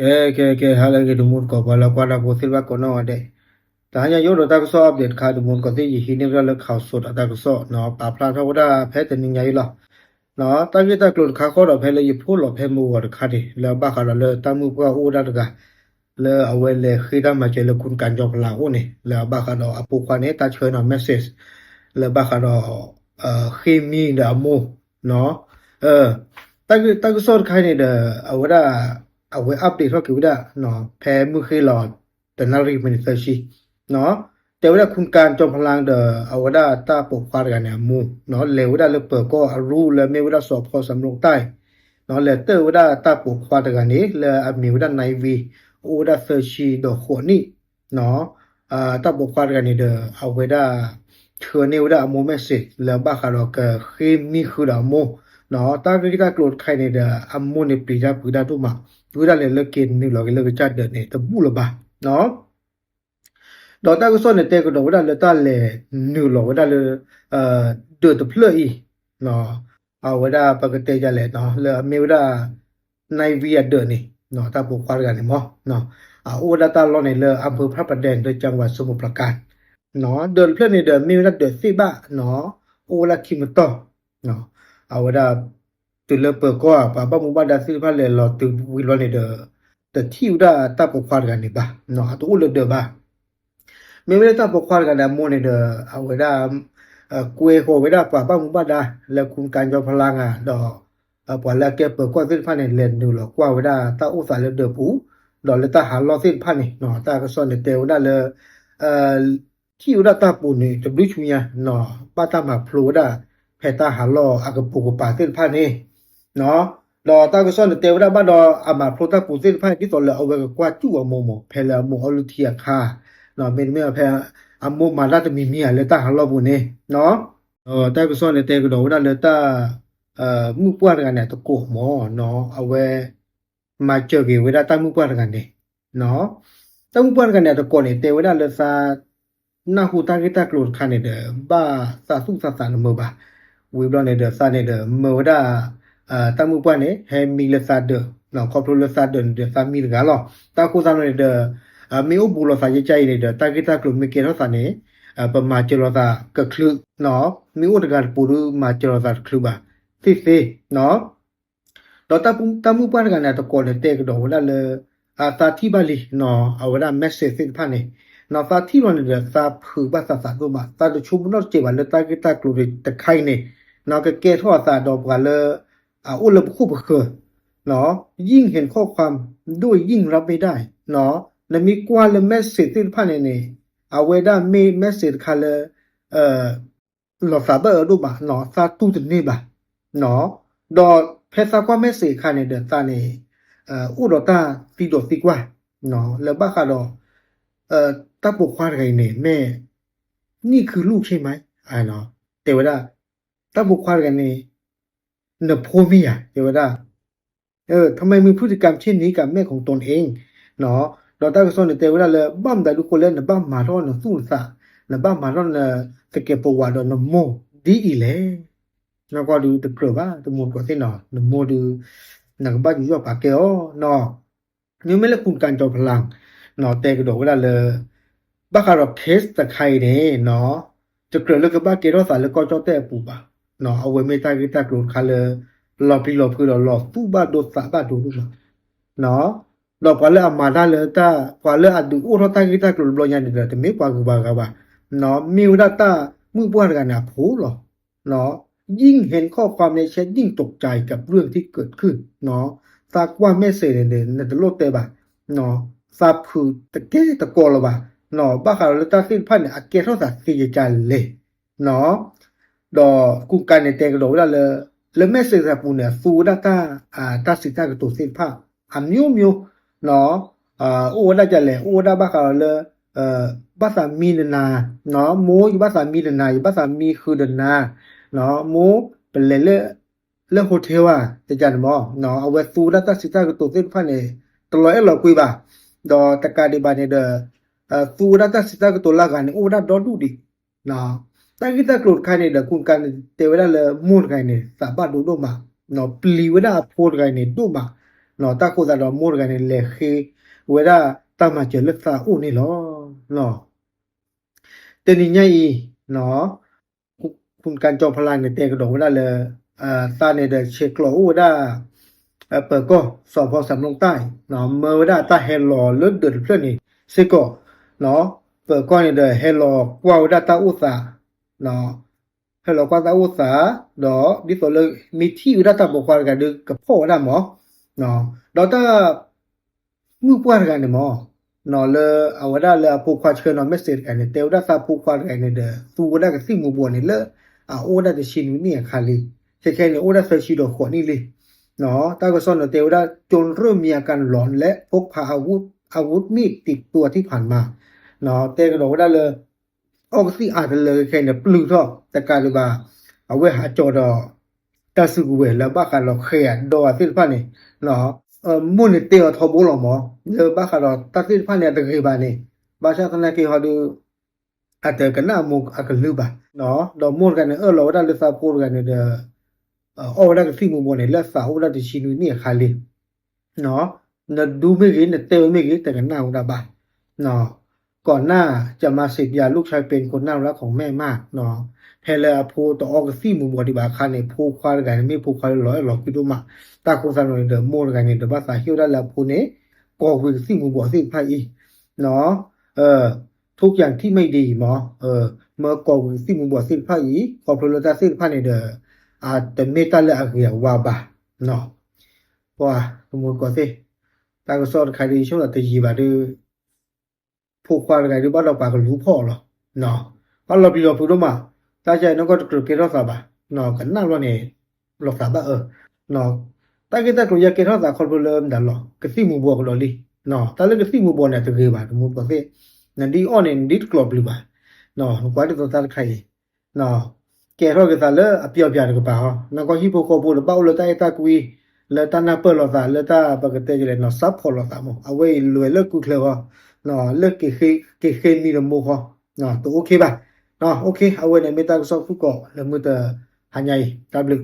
ကဲ ကဲ ကဲ ဟါလၢအဂ့ၤ တမူတကိး ပှၤလၢကွၢ်တၢ်ဖိသ့ၣ်တဖၣ်ကိးနီၢ်ဂၤဒဲး, တဟါညါယအိၣ်ဒီးတၢ်ကစီၣ် update တခါ တမူတကိးသ့ၣ် ယဟံးန့ၢ်ဝဲဒၣ်လၢ ข่าวสด အတၢ်ကစီၣ်နီၤ ပာ်ဖျါထီၣ်ဝဲဒၣ်ဖဲတနံၤညါအံၤလီၤ. တၢ်ဂ့ၢ်တၢ်ကျိၤတခါဃီဒီး ဖဲလၢယဖိးလီၤဖဲမုၢ်ဂီၤတခါန့ၣ် လၢအဘၣ်ဃးဒီးလၢတၢ်မုၢ်ပှၢ်အိၣ်ဝဲဒၣ်တဂၤ လၢအဝဲလဲၤဃ့တၢ်မၤစၢၤလၢ คุณกันจอมพลัง အအိၣ်န့ၣ် လၢအဘၣ်ဃးဒီးအဖိခွါန့ၣ် တၢ်ဆှၢနီၤ message လၢဘၣ်ဃးဒီး ဃ့မံဒီးအမိၢ် တၢ်ကစီၣ်တခါန့ၣ်ဒီး အဝဲဒၣ် အဝဲ update ထီၣ်က့ၤဝဲဒၣ် ဖဲမုၢ်ဃ့လီၤ တနၣ်ရံၣ်မံးနံးသၢဆံ တဲဝဲဒၣ် คุณกันจอมพลัง ဒီး အဝဲဒၣ်တၢ်ပိာ်ခွါတဂၤန့ၣ် အမိၢ် လဲၤဝဲဒၣ်လၢပၢၤကီၢ်အရူလၢအမ့ၢ်ဝဲဒၣ် สภ.สำโรงใต้ လဲၤတၢၢ်ဝဲဒၣ်တၢ်ပိာ်ခွါတဂၤန့ၣ် လၢအမံၤဝဲဒၣ် นายวี အိၣ်ဝဲဒၣ်သၢဆံဒီးဃိးနံၣ် တၢ်ပိာ်ခွါတဂၤန့ၣ်ဒီး အဝဲဒၣ် ဆှၢန့ၢ်ဝဲဒၣ်အမိၢ် message လၢဘၣ်ဃးဒီးကဃ့မံဃုာ်ဒီးအမိၢ် တၢ်ဂ့ၢ်တၢ်ကျိၤတခါအံၤန့ၣ်ဒီး အမိၢ်န့ၣ်ပျံၤတၢ်ဖုးတၢ်ဒိၣ်မး ဝဲဒၣ်လဲၤလၢက့ၤနုာ်လီၤက့ၤလၢကစၢ်ဒၢးန့ၣ် တဘူၣ်လၢၤဘၣ် ဒီးတၢ်ကစီၣ်န့ၣ်တဲကဒီးဝဲဒၣ်လၢတၢ်လဲၤနုာ်လီၤဝဲဒၣ်လၢ ဒၢးတဖျၢၣ်အံၤ အဝဲဒၣ်ပကတဲယၤလဲၣ် လၢအမ့ၢ်ဝဲဒၣ် นายวี အဒၢးန့ၣ် တၢ်ပိာ်ခွါတဂၤန့ၣ်မ့ၢ် အအိၣ်ဝဲဒၣ်တၢ်လီၢ်န့ၣ်လၢ อำเภอพระประแดง ဒီး จังหวัดสมุทรปราการ ဒၢးတဖျၢၣ်န့ၣ်ဒီးမ့ၢ်ဝဲဒၣ်ဒၢးသ့ၣ်ဘၣ် အိၣ်ဝဲဒၣ်ခံမတီၢ် အဝဲဒၣ် တုၤလၢပၢၤကီၢ်ဧါ ပှၤဘၣ်မူဘၣ်ဒါသ့ၣ်တဖၣ်လဲၤလီၤတုၤဝံၤလီၤန့ၣ်ဒီး တထံၣ်ဝဲဒၣ်တၢ်ပိာ်ခွါတဂၤန့ၣ်ဘၣ် အတအိၣ်လၢဒၢးဘၣ် မ့ၢ်ဝဲဒၣ်တၢ်ပိာ်ခွါတဂၤန့ၣ်အမိၢ်န့ၣ်ဒီး အဝဲဒၣ် ကွဲဃီၤဝဲဒၣ်ပှၤဘၣ်မူဘၣ်ဒါ လၢ คุณกันจอมพลัง ဧါ ဒီး ပှၤလၢအကဲပၢၤကီၢ်သ့ၣ်တဖၣ်န့ၣ် လဲၤနုာ်လီၤကွၢ်ဝဲဒၣ်တၢ်အိၣ်သးလၢဒၢးပူၤ ဒီးလၢတၢ်ဟးလီၢ်သ့ၣ်တဖၣ်န့ၣ် တၢ်ကစီၣ်န့ၣ်တဲဝဲဒၣ်လၢ ထံၣ်ဝဲဒၣ်တၢ်ပူၤန့ၣ် တဘျုးဆူညါ ဘၣ်တၢ်မၤဖျိဝဲဒၣ် ဖဲတၢ်ဟးလီၢ်အကပိာ်ကပၤသ့ၣ်တဖၣ်န့ၣ် ဒီးတၢ်ကစီၣ်န့ၣ်တဲဝဲဒၣ်ဘၣ်ဒီးအမၤဖျိတၢ်ပူၤသ့ၣ်တဖၣ် ဒ်သိးလၢအဝဲကကွၢ်စူၣ်အမိၢ်မး ဖဲလၢအမိၢ်အီလုၢ်ထံအခါ မ့တမ့ၢ်ဖဲအမိၢ်မၤတၢ်တမံၤမံၤဧါလၢတၢ်ဟးလီၢ်ပူၤန့ၣ် တၢ်ကစီၣ်န့ၣ်တဲကဒီးဝဲဒၣ်လၢတၢ် မုၣ်ပှၢ်တဂၤန့ၣ် အတကိးမး အဝဲ မၤစၢၤက့ၤဝဲဒၣ်တၢ်မုၣ်ပှၢ်တဂၤန့ၣ် တၢ်မုၣ်ပှၢ်တဂၤန့ၣ် အတကိးန့ၣ် တဲဝဲဒၣ်လၢသး နၢ်ဟူတၢ်ဂ့ၢ်တၢ်ကျိၤတခါန့ၣ်ဒီး ဘၣ်သးသူၣ်သးသးနမုာ်ဘၣ်. ဝံၤဘျီန့ၣ်ဒီးသးန့ၣ်ဒီး မၢဝဲဒၣ် တၢ်မုၣ်ပှၢ်န့ၣ် ဟဲမံလၢသးဒၢး, ခီဖျိလၢသးဒၢးန့ၣ်ဒီးသးမံတဂၤလီၤ. တၢ်အဃိသတးန့ၣ်ဒီး မ့ၢ်အိၣ်ဘူးလိာ်သးယကါအံၤန့ၣ်ဒီး တၢ်ဂ့ၢ်တၢ်ကျိၤမ့ၢ်ကဲထီၣ်သးန့ၣ် ပမၤစၢၤလိာ်သးကချုး, မ့ၢ်အိၣ်တဂၤတပူၤဒီးမၤစၢၤလိာ်သးတချုးဘၣ်သ့ၣ်သ့ၣ် ဒီးတၢ်မုၣ်ပှၢ်တဂၤန့ၣ် အတကိးန့ၣ် တဲကဒီးဝဲဒၣ်လၢ သးထံၣ်ဘၣ်လံ အဝဲဒၣ် message သ့ၣ်တဖၣ်န့ၣ်, သးထံၣ်လီၤန့ၣ်ဒီး သးဖုးဘၣ်သးသးဒိၣ်မး, သးတဆိကမိၣ်နီတစဲးဘၣ်လၢတၢ်ဂ့ၢ်တၢ်ကျိၤတခါအံၤန့ၣ် ကကဲထီၣ်အသးဒီးပှၤလၢ အအိၣ်လၢပခိၣ်ပဃၢၤ, ยิ่งเห็นข้อความด้วยยิ่งรับไม่ได้, နမ့ၢ်ကွၢ်လၢ message သ့ၣ်တဖၣ်န့ၣ်န့ၣ် အဝဲဒၣ်မ့ၢ် message တခါလၢ လီၤသးဘၣ်အၢဒိၣ်မး, သးတူၢ်တန့ၢ်ဘၣ်, ဒီးဖဲသးကွၢ် message အခါန့ၣ်ဒီးသးန့ၣ် အိၣ်ဒီးတၢ်သံဒိးသံကွၢ် လၢဘၣ်ဃးဒီး တၢ်ပိာ်ခွါတဂၤအံၤန့ၣ် မ့ၢ် นี่คือลูกใช่ไหม တဲဝဲဒၣ် တၢ်ပိာ်ခွါတဂၤန့ၣ် နဖိမ့ၢ်ဧါ တဲဝဲဒၣ် ทำไมมีพฤติกรรมเช่นนี้กับแม่ของตนเอง ဒီးတၢ်ကစီၣ်န့ၣ်တဲဝဲဒၣ်လၢ ဘၣ်မတၤဒုးဃိလၢနဘၣ်မၤထီၣ်နသူၣ်နသး, နဘၣ်မၤထီၣ်နသကဲးပဝးဒီးနမိၢ်ဒ်အံၤလဲၣ်. နကွၢ်ဒုးတကြၢးဘၣ် တမူတကိးသ့ၣ်နီၤ, နမိၢ်ဒုး နကဘၣ်ယူးယီၣ်ပာ်ကဲအီၤနီၤ မ့မ့ၢ်လၢ คุณกันจอมพลัง တဲကဒီးဝဲဒၣ်လၢ ဘၣ်ဃးဒီး case တခါအံၤန့ၣ် တကြၢးလၢကဘၣ်ကဲထီၣ်သးလၢကီၢ်ကၠီၣ်တဲၣ်အပူၤဘၣ်. အဝဲမ့ၢ်တၢ်ဂ့ၢ်တၢ်ကျိၤတခါလၢ လီၤပျံၤလီၤဖုးဒီးလီၤသူၣ်ဘၣ်ဒိသးဘၣ်ဒိဒိၣ်မး, ဒီးပှၤလၢအမၤတၢ်လၢတၢ် ပှၤလၢအဒုးအိၣ်ထီၣ်တၢ်ဂ့ၢ်တၢ်ကျိၤတဘျီညါန့ၣ်ဒီး တမ့ၢ်ပှၤဂုၤပှၤဂၤဘၣ်, မ့ၢ်ဝဲဒၣ်တၢ်မုၣ်ပှၢ်တဂၤန့ၣ်အဖိလီၤ. ยิ่งเห็นข้อความในแชทยิ่งตกใจกับเรื่องที่เกิดขึ้น သးကွၢ် message န့ၣ် နတလိၣ်တဲဘၣ်, သးဖုးတကဲတကိးလၢၤဘၣ်, ဘၣ်ဃးဒီးလၢတၢ်သ့ၣ်တဖၣ်န့ၣ် အကဲထီၣ်သးသ့ယကါလဲၣ် ဒီး คุณกัน န့ၣ် တဲကဒီးဝဲဒၣ်လၢ လၢ message အပူၤန့ၣ် အသူဝဲဒၣ်တၢ် တၢ်စံးတၢ်ကတိၤသ့ၣ်တဖၣ် အမျိုးမျိုး အိၣ်ဝဲဒၣ်ဒ်လဲၣ် အိၣ်ဝဲဒၣ်ဘၣ်ဃးဒီးလၢ ဘၣ်သးမံဒီးနၤ, မိၢ် ယဘၣ်သးမံဒီးနၤ ယဘၣ်သးမံဃုာ်ဒီးနၤ, မိၢ် ပလဲၤလၢ လၢ hotel ဧါ တကးန့ၣ်မ့ၢ် အဝဲသူဝဲဒၣ်တၢ်စံးတၢ်ကတိၤသ့ၣ်တဖၣ်န့ၣ် တလီၤအဲၣ်လီၤကွံဘၣ်, ဒီးတကးဒံးဘၣ်န့ၣ်ဒီး သူဝဲဒၣ်တၢ်စံးတၢ်ကတိၤလၢအဂၤန့ၣ် အိၣ်ဝဲဒၣ်ဒီဒူၣ်ဒံး တၢ်ဂ့ၢ်တၢ်ကျိၤတခါန့ၣ်ဒီး คุณกัน န့ၣ် တဲဝဲဒၣ်လၢမိၢ်တဂၤအံၤန့ၣ် သးဘၣ်ဒိဒိၣ်မး, ပျံၤဝဲဒၣ်အဖိတဂၤအံၤန့ၣ်ဒိၣ်မး, တၢ်ဃိသးဒီးမိၢ်တဂၤန့ၣ် လဲၤဃ့ဝဲဒၣ်တၢ်မၤစၢၤလၢသးအိၣ်န့ၣ်လီၤ. တနံၤညါအံၤ ကၠီကၠီဖလါန့ၣ် တဲကဒီးဝဲဒၣ်လၢ သးန့ၣ်ဒီးဆဲးကျိးအိၣ်ဝဲဒၣ် ပၢၤကီၢ် စီၤဖီစၢ်မူတၢ် မၢဝဲဒၣ်တၢ်ဟဲလီၤလၢဒၢးတဖျၢၣ်န့ၣ်စ့ၢ်ကီး, ပၢၤကီၢ်န့ၣ်ဒီးဟဲလီၤကွၢ်ဝဲဒၣ်တၢ်အိၣ်သး ဟဲလီၤကွၢ်တၢ်အိၣ်သး ဒီးဒ်သိးလၢ မ့ၢ်ထံၣ်ဝဲဒၣ်တၢ်ပိာ်ခွါတဂၤဒီးကဖီၣ်ဝဲဒၣ်မး, ဒီးတၢ် မုၣ်ပှၢ်တဂၤန့ၣ်မး, လၢအဝဲဒၣ်လၢအဖိခွါဆှၢနီၤ message တဂၤန့ၣ် တဲဝဲဒၣ်သးဖိခွါတဂၤန့ၣ်ဒီး သူဝဲဒၣ်ကသံၣ်မူၤဘှီးန့ၣ်လၢ အအိၣ်ဝဲဒၣ်တဆံနွံနံၣ်အခါလံ, ခဲခဲန့ၣ် အိၣ်ဝဲဒၣ်သၢဆံဒီးဃိးနံၣ်လံ. တၢ်ကစီၣ်န့ၣ်တဲဝဲဒၣ် จนเริ่มมีอาการหลอนและพกพาอาวุธ อาวุธมีดติดตัวที่ผ่านมา တဲကဒီးဝဲဒၣ်လၢ အီကသံၣ်အါတလၢခဲခဲအံၤန့ၣ် ပျုၢ်ထီၣ်တကးဒံးဘၣ် အဝဲဟးကၠီဒီး တၢ်စုကဝဲၤလၢဘၣ်ဃးဒီးဃဲၤအဒိအသ့ၣ်တဖၣ်န့ၣ် မိၢ်န့ၣ်တဲအီၤထီဘိလီၤမး လၢဘၣ်ဃးဒီးတၢ်သ့ၣ်တဖၣ်န့ၣ် အတဂ့ၤဘၣ်န့ၣ် ဘၣ်ဆၣ်သနာ်က့ဟီဒုး အတကနၣ်အမိၢ်အကလုၢ်ဘၣ်, ဒီးမိၢ်တဂၤန့ၣ်အၢၣ်လီၤဝဲဒၣ်လၢသးဖိတဂၤန့ၣ်ဒီး အီၣ်ဝဲဒၣ်ကသံၣ်မူၤဘှီးန့ၣ် လၢအသးအိၣ်ဝဲဒၣ်တဆံနွံနံၣ်အခါလံ နဒူမ့ၢ်ဂ့ၤ နတဲဝဲမ့ၢ်ဂ့ၤ တကနၣ်ဝဲဒၣ်ဘၣ်. ก่อนหน้าจะมาเสพยา ลูกชายเป็นคนน่ารักของแม่มาก ဖဲလၢအဖိတအီကသံၣ်မူၤဘှီးဒံးဘၣ်အခါန့ၣ် ဖိခွါတဂၤန့ၣ် မ့ၢ်ဖိခွါလၢလီၤအဲၣ်လီၤကွံဒိၣ်မး, တၢ်ဃိသးန့ၣ်ဒီး မိၢ်တဂၤန့ၣ်ဒီး ဘၣ်သးဟ့ၣ်ဝဲဒၣ်လၢအဖိန့ၣ် ကိးကွံာ်ကသံၣ်မူၤဘှီးသ့ၣ်တဖၣ်အံၤ ထုကယၤထံၣ်မ့ၢ်ဒ်အံၤမး, မၢကိးကွံာ်ကသံၣ်မူၤဘှီးသ့ၣ်တဖၣ်အံၤ ခီဖျိလၢတၢ်သ့ၣ်တဖၣ်န့ၣ်ဒီး အတမ့ၢ်တၢ်လၢအဂ့ၤအဝါဘၣ်. ပှၤတမူတကိးသ့ၣ်, တၢ်ကစီၣ်တခါဒ်အံၤဆိဒီးတယံာ်ဘၣ်ဒီး ဖိခွါတဂၤဒုးဘၣ်ဒီးပှၤကလူၤဖီၣ်အီၤလီၤ. ဘၣ်လီၤပျံၤလီၤဖုးဒိၣ်မး, တၢ်ကဲနီၢ်ကီၢ်တကြၢးကဲထီၣ်သးဘၣ်, ကနၣ်ဘျီန့ၣ် လီၤသးဘၣ်အၢ, တၢ်ဂ့ၢ်တၢ်ကျိၤယဲကဲထီၣ်သးခီဖျိလၢမတၤလီၤ ကသံၣ်မူၤဘှီးကဒီးလံ, တၢ်လၢကသံၣ်မူၤဘှီးန့ၣ် တဂ့ၤဘၣ် တမူတကိးသ့ၣ်, နဒ်အီၣ်န့ၣ် နဒ်တကျိးပျုၤဘၣ်, နကွၢ်ဒ်သိးတၢ်တခါအံၤ ကဲထီၣ်က့ၤသးလၢအပျီပျါတကပၤဟီ, နကီၢ်ဟံၣ်ဖိဃီဖိဒီးဘၣ်အိၣ်လၢတၢ်အဲၣ်တၢ်ကွံ, လၢတၢ်နၢ်ပၢၢ်လိာ်သး လၢတၢ်ပကတဲလဲၣ်နီၤ support လိာ်သးမး, အဝဲအံၤလဲၤလၢကုၢ်ချၢဃီ, လၢက့ၤဃ့မံတမိၢ်ဃီ, တ OK ဘၣ်, OK အဝဲန့ၣ်မ့ၢ်တၢ်ကစီၣ်ဖုၣ်ကိာ်လၢမုၢ်တဟါညါအံၤ တၢ်ဘျုး